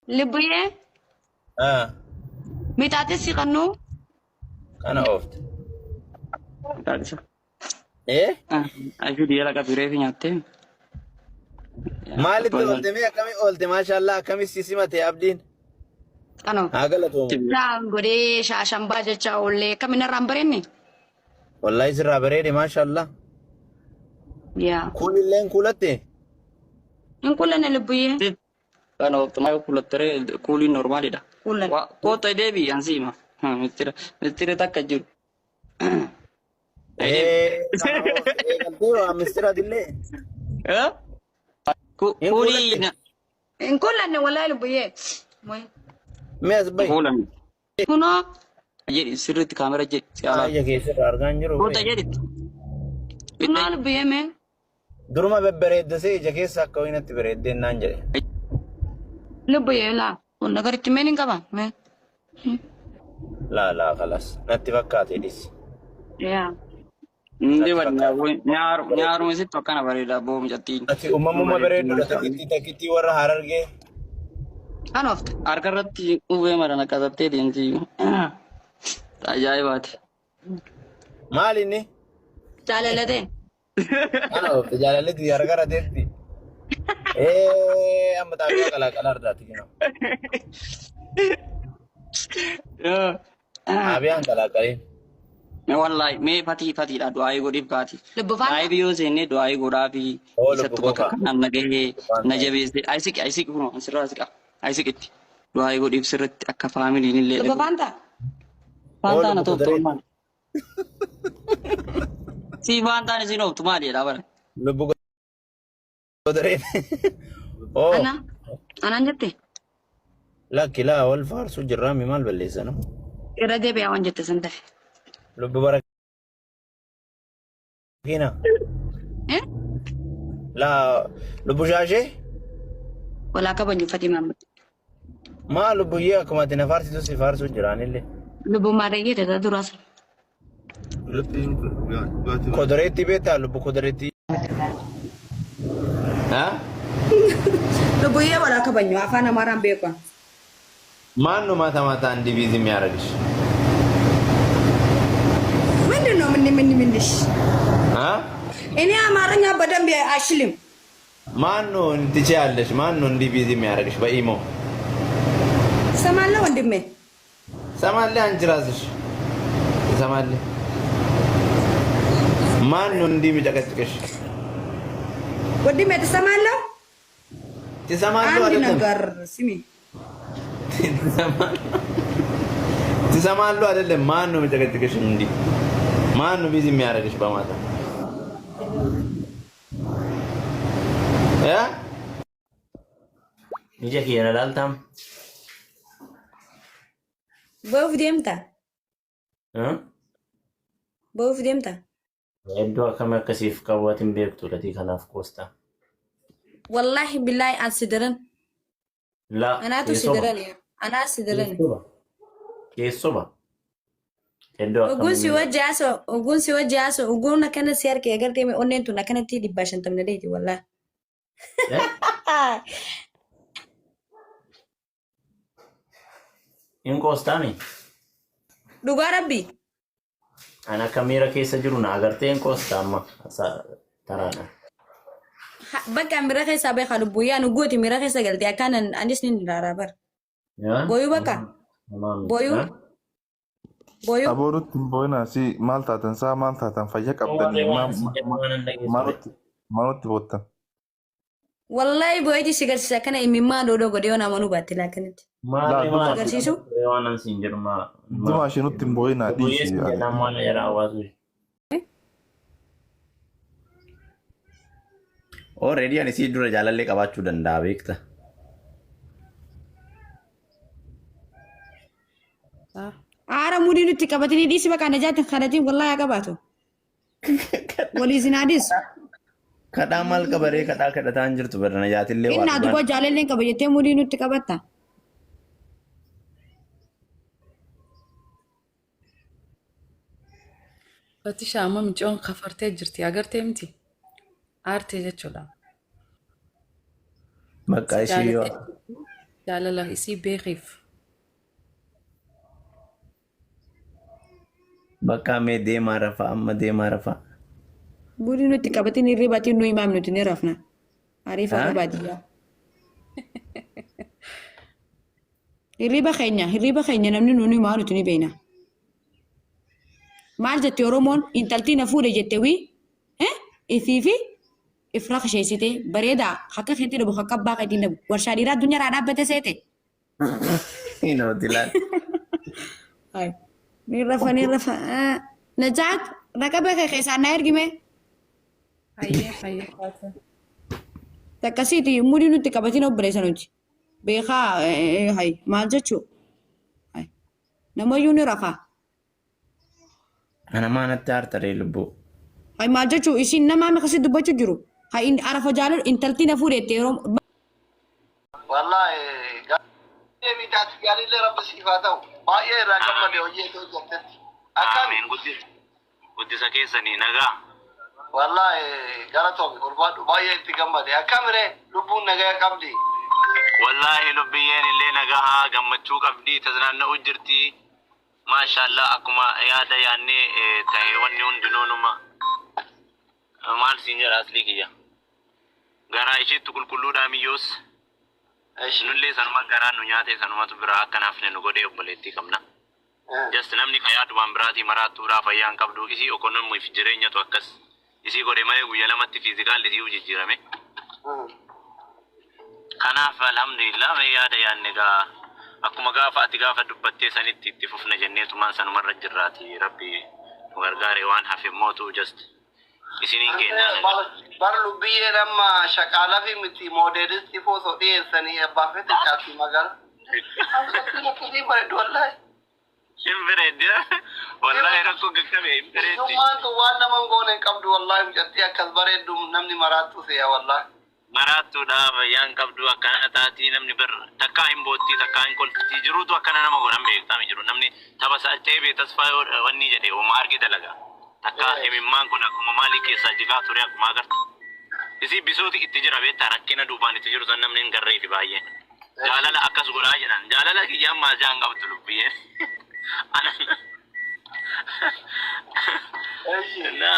Libbuyee Ah, mixaaxis si qannuu kana oofte. Mixaaxisa. Eh? Ayifii jala qabi reefi nyaattee. Maalitti oolte mee akkamii oolte maashaallah akkamii si simate abdiin? Kanoo. Haa galatoomu. Naan godhee shaashambaa jecha oollee akkamiin irraan bareenne? Wallahi sirraa bareede maashaallah. Yaa. Kuulilleen kuulatte? Hin kullanne lubbuyyee. Kana ooftumaa yoo kuulattere kuuliin normaalidha. Kuulan. Koota deebii ansi hima. Mistira mistira takka jiru. Eh, kana oofte eegaltee waa mistiratillee. Eh? Hin Kuulii kuulatte? Hin kullanne wallahi lubbuyyee. Mooyi. Mee as bahi. kuulan Kunoo jedhi sirriitti kaamera jedhi si alaa. Ija keessirraa argaa hin jiru. Koota jedhi. Kunoo lubbuyyee mee. Duruma bebbereeddasee ija keessa akka wayinatti bareeddeen naan jedhe. Lubbuyyee laa. Kun nagarichi meen hin qaba. Mee. Laa laa kalas natti fakkaate dhis. Yaa. Ndi badna nyaaruma isitti akkana bareeda boo mucattiin. Ati uumamuma bareeddudha takkittii takkittii warra harargee. Kan oofte. Harka irratti qubee mara naqatattee deemti. Ajaa'ibaati. Maal inni? Jaalalatee. Kana oofte jaalalli harka irra teetti. Ee amma xaabiyaa qalaaqala ardaati kina. Xaabiyaan qalaaqalee. Mee wallahi mee fatii fatiidha du'aayii godhiif kaati. Lubbu faana. Du'aayii biyyoo seennee du'aayii godhaafi Oo lubbu isattu bakka gogaa. kanaan na gahee na jabeesse. Ayisiqi ayisiqi kunoo asirraa siqa ayisiqitti. Du'aayii godhiif sirriitti akka faamiliin illee Lubbu dhaga'u. faanta. Oo Faantaan lubbu haa kodaree. maal? Si faantaan isin ooftu maali jedhaa bara. Lubbu kodaree. Oo Ana. Anaan jette. lakki laa wal faarsuu jirraa mi maal balleessanu? Irra deebi'aa waan jette san tafe. Lubbu barakiina. Eh? Laa lubbu shaashee. Walaa kabaju fatii maamma. Maa lubbuyyee akkuma ati na faarsitu si faarsuu jiraanillee. Lubbu maarayyee tataa duraa sun. Kodoreetti beektaa lubbu kodoreetti. Ha? Lubbuyyee walaa kabanyu afaan Amaaraan beeku. ማን ነው ማታ ማታ እንዲህ ቢዚ የሚያደርግሽ? ምንድን ነው ምን ምን ምንሽ? አ? እኔ አማርኛ በደንብ አልችልም። ማን ነው ትችያለሽ? ማን ነው እንዲህ ቢዚ የሚያደርግሽ በኢሞ? ትሰማለህ ወንድሜ? ሰማለህ? አንቺ ራስሽ ትሰማለህ? ማን ነው እንዲህ የሚጨቀጭቅሽ? ወንድሜ ትሰማለህ? ትሰማለህ አንድ አይደለም? ነገር ስሚ። ትሰማለህ አይደለም? ማን ነው የሚጨቀጭቅሽ? እንዲህ ማን ነው busy የሚያደርግሽ በማታ እ? Ija kiyya na laaltaam? Ba'uuf deemta? Ba'uuf deemta? Iddoo akkam akkasiif qabu ati hin beektu gatii kanaaf qoostaa. Wallaahi billaahi an si daran. Laa Anaatu si keessuma. daran. Anaa si daran. Keessuma. Keessuma. Iddoo Oguun si akkamii wajji haasa'u, oguun si wajji haasa'u, oguun akkana si harkee agartee onneen tun akkanatti 150 deeti wallaahi. Eh? Hin qoostaami? Dhugaa rabbi. Ani akka miira keessa jiru na agartee hin qoostaa amma taraadha. Bakka miira keessaa beekaa lubbuyyee anu gooti miira keessa galtee akkaan anis ni ilaalaa bara. Booyuu bakka. Booyuu. Booyuu. Aboo nutti hin boo'inaa si maal taatan saa maal taatan fayya qabdanii maal nutti boottan. Wallaahi boo'eeti si garsiisa akkana imimmaa doodoo godhee yoo namanuu baatte laakkanatti. Laa duma Agarsiisu. duma ishee nutti hin boo'inaa dhiisi. Already ani sii dura jaalallee qabaachuu danda'a beekta. Aara mudii nutti qabatanii dhiisi bakka najaatiin kadhatiin wallaahi haa qabaatu. Walii isin haa dhiisu. Kadhaa maal qabaree kadhaa kadhataa hin jirtu bara najaatillee waa Inni ati dhugaan. koo jaalallee qaba jettee mudii nutti qabatta. Fatisha amma micoon kafartee jirti agartee miti aartee jechuudha. Bakka Si ishii yoo jaalattee jirti. Jaalala isii beekiif. Bakka mee deemaa rafaa amma deemaa rafaa. Burii nutti qabatin hirribatiin nu himaam nuti ni rafna. Ariifa Haa? akka baadiyyaa. Hirriba keenya namni nuun himaa nuti ni beekna. Maal jette Oromoon intaltii na fuudhe jette wii ifii fi ifra kasheessite bareedaa akka keetti dhabu akka abbaa keetiin dhabu warshaa dhiiraa addunyaarraa dhaabbate seete. Namatti ilaala. Ni rafa ni rafa. Najaat raqaba kee keessaan na ergime. Hayyee hayyee taate. Takkasiiti mudii nutti qabatin obboleessa nuti. Beekaa hay maal jechuu? Namayyuu ni rafa. Ana maanatti aartaree lubbuu. Hay maal jechuu isin nama akkasii dubbachuu jiru. Hay arafa jaalala intaltii na fuudhette yeroo Wallahi deemitaati gaariillee rabbi siif haa ta'u. Baay'ee irraa gammade hojii itti hojjettetti. Akkami? Amiin guddisa keessanii nagaa. Wallahi galatoomi ulfaadhu baay'ee itti gammade. Akkamiree lubbuun nagaya qabdi? Wallaahi lubbiyyeen illee nagaa gammachuu qabdi tasnaanna'uu jirti. Maashaallah akkuma yaada yaannee ta'e wanni hundinuu numa maal siin jedha aslii kiyya. Garaa isheetti qulqulluudhaa miyyoos nullee sanuma garaan nu nyaate sanumatu biraa akka naafne nu godhee obboleettii qabna. Just namni ka yaadu waan biraatii maraattuudhaa fayyaa hin qabdu isii okonomiif jireenyatu akkas isii godhe malee guyya lamatti physicalli isii jijjiirame. Kanaaf alhamdulillah mee yaada yaadne gaa akkuma gaafa ati gaafa dubbattee sanitti itti fufna jenneetumaan sanumarra jirraati rabbi nu gargaare waan hafe mootu just isiniin kennaa. Bar lubbiyyeen amma shaqaalaa fi miti moodeelistii foosoo dhiyeessanii abbaa fete caalti magaala. Akkasii bareedu wallahi. Hin bareeddi wallahi rakkoo qaqqabe hin bareeddi. Hiyyummaan tun waan nama hin goone hin qabdu wallahi mucattii akkas bareeddu namni maraattu se'a wallahi. Maraattuudha fayyaan qabdu akkana taatii namni bar takkaa hin boottii takkaa hin kolftii jiruutu akkana nama godhan beektami jiru namni tapha isaa ceebee tasfaa yoo wanni jedhe homaa arge dalaga takkaa himimmaan kun akkuma maalii keessaa jigaa ture akkuma agartu isii bisooti itti jira beektaa rakkina duubaan itti jiru san namni hin garreefi baay'een jaalala akkas godhaa jedhan jaalala kiyyaan maashaa hin qabdu lubbiyyeen na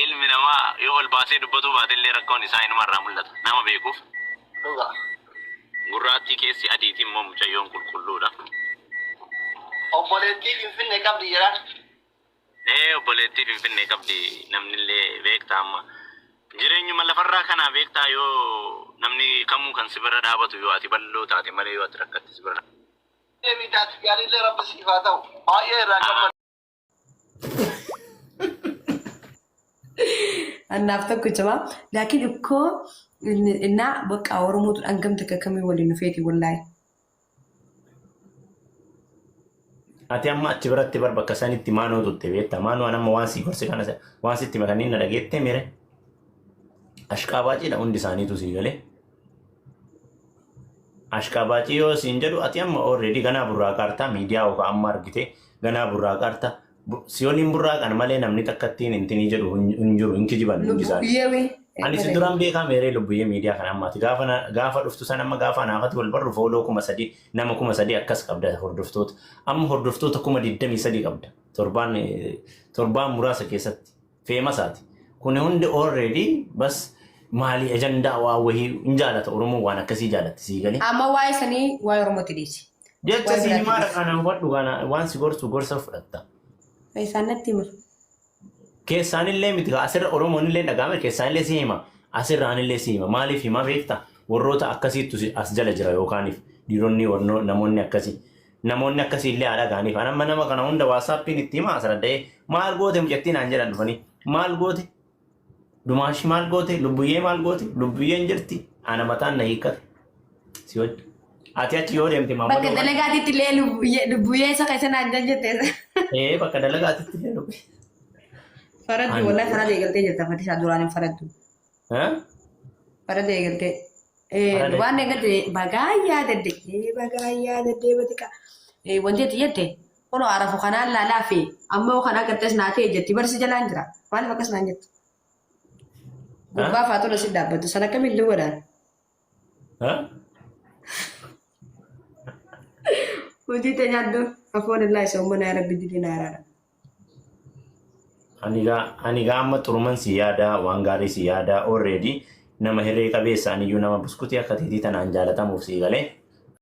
ilmi namaa yoo ol baasee dubbatuu baate illee rakkoon isaa inumarraa mul'ata nama beekuuf. Dhuga. Gurraattii keessi adiitiin immoo mucayyoon qulqulluudha. Obboleettii Finfinnee qabdi jedhan. Ee obboleettii Finfinnee qabdi namnillee beektaa amma. Jireenyuma lafarraa kanaa beektaa yoo namni kamuu kan si bira dhaabatu yoo ati bal'oo taate malee yoo ati rakkatte si bira Deemitaati gaariillee rabbi siif haa ta'u. Baay'ee irraa gammade. Annaaf tokko jaba. Laakiin ikkoo innaa bakka Oromootu dhangamte akka kamii waliin dhufeeti wallaahi. Ati amma achi biratti bar bakka sanitti maanoo tutte beektaa maanoo an amma waan si gorse kana waan sitti makanii na dhageette mire ashqaabaaciidha hundi isaaniitu sii galee. Ashqabaacii yoo siin jedhu ati amma already ganaa burraaqaartaa miidiyaa yookaan amma argite ganaa burraaqaartaa si waliin burraaqan malee namni takka ittiin intinii jedhu hin jiru hin kijiban hundi isaanii. Lubbuyyee Ani si duraan beekaa meeree lubbuyyee miidiyaa kana ammaati. Gaafa dhuftu san amma gaafa anaafati wal barru follow 3000 nama 3000 akkas qabda hordoftoota. Amma hordoftoota 23,000 qabda. Torbaan muraasa keessatti famousaati. Kuni hundi already bas maali ajandaa waa wahii hin jaalata Oromoon waan akkasii jaalatti sii galee. Amma waa'ee sanii waa'ee Oromootti dhiisi. Jecha Waa'ee si biraatti himaadha dhiisi. kana hubadhu kana waan si gorsu gorsa fudhatta. Isaan natti hima. Keessaanillee miti asirra Oromoon illee dhaga'ame keessaanillee si hima asirraanillee si hima maaliif hima beekta warroota akkasiittu as jala jira yookaaniif dhiironni namoonni akkasii namoonni akkasii illee haa dhaga'aniif an amma nama kana hunda WhatsAppiin itti hima asirra da'ee maal goote mucattiin naan jedhan dhufanii maal goote dumaashi maal goote lubbuyyee maal goote lubbuyyeen jirti ana mataan na hiikkate si wajji ati achi yoo deemte Bakka maammadoo dalagaatitti illee lubbuyyee isa keessa naan jette. Ee bakka dalagaatitti illee lubbuyyee. Faraddu Ani wallahi farada eegaltee jirta Fadishaa duraan hin faraddu. Farada eegaltee. Farada Waan eegalte bagaa yaadadde bagaa yaadadde batika. Wanti ati jette kun arafu kanaan laalaa fi amma yoo kan agartees naa ta'e jetti barsi jalaan jira. Maaliif akkas naan jettu? Gubbaa faatula si dhaabbatu sana akkamiin duwwadhaan? Hojii te nyaaddu afoon illaa isa uummanaa yaa rabbi didii naa araara. Ani gaa amma xuruman si yaada, waan gaarii si yaada, already nama hirree qabeessa, aniyyuu nama buskutii akka teetii tanaan jaalatamuuf si galee.